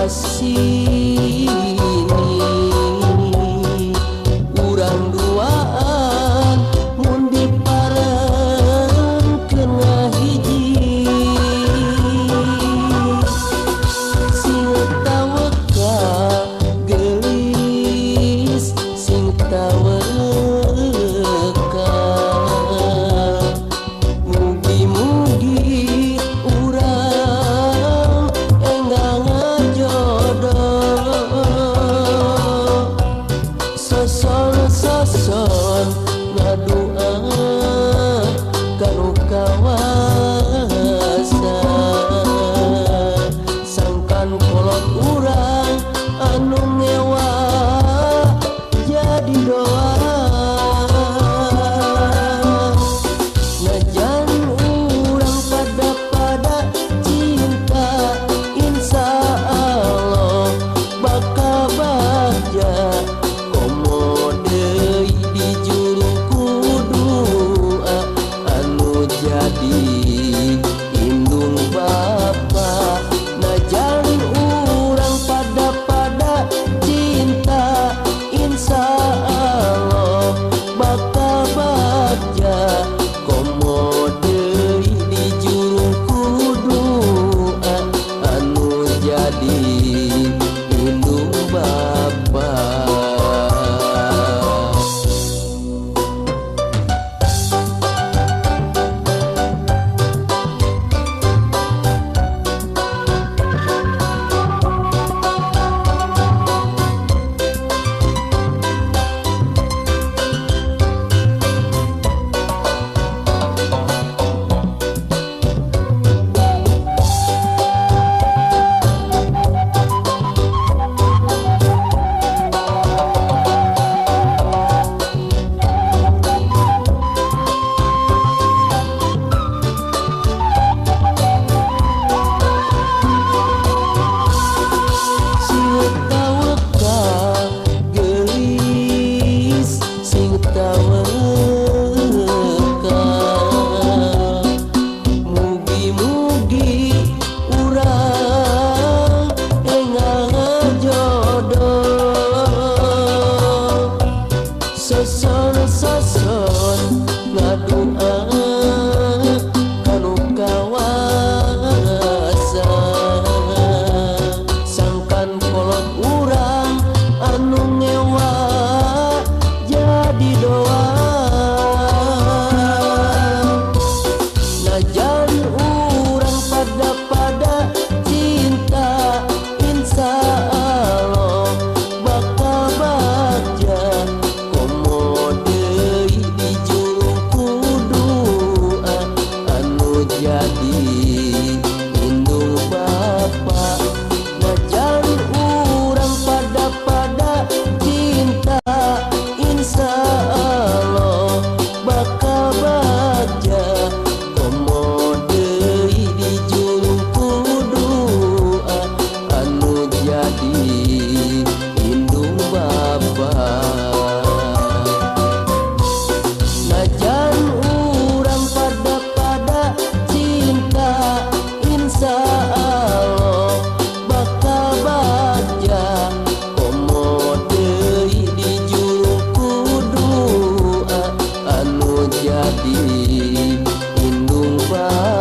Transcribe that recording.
Kasini urang duaan mun diparengkeun ngahiji sing taweka geulis sing taweka mugi-mugi urang enggal ngajodoh soson-soson ngadua kanu kawasa sangkan kolot urang anu ngewa jadi doa najan urang pada-pada cinta insya Allah bakal bagja komo deui di juru kudua anu jadi indung bapa najan urang pada-pada cinta insya Allah bakal bagja komo deui di juru kudua anu jadi indung bapa. Sing taweka geulis sing taweka mugi-mugi urang enggal ngajodoh soson-soson ngadua kanu kawasa sangkan kolot urang anu ngewa jadi doa najan urang pada-pada cinta insya Allah bakal bagja komo deui di juru kudua anu jadi indung bapa najan urang pada-pada cinta insya Allah bakal bagja komo deui di juru kudua anu jadi indung bapa najan urang pada-pada cinta insya Allah bakal bagja komo deui di juru kudua anu jadi indung bapa.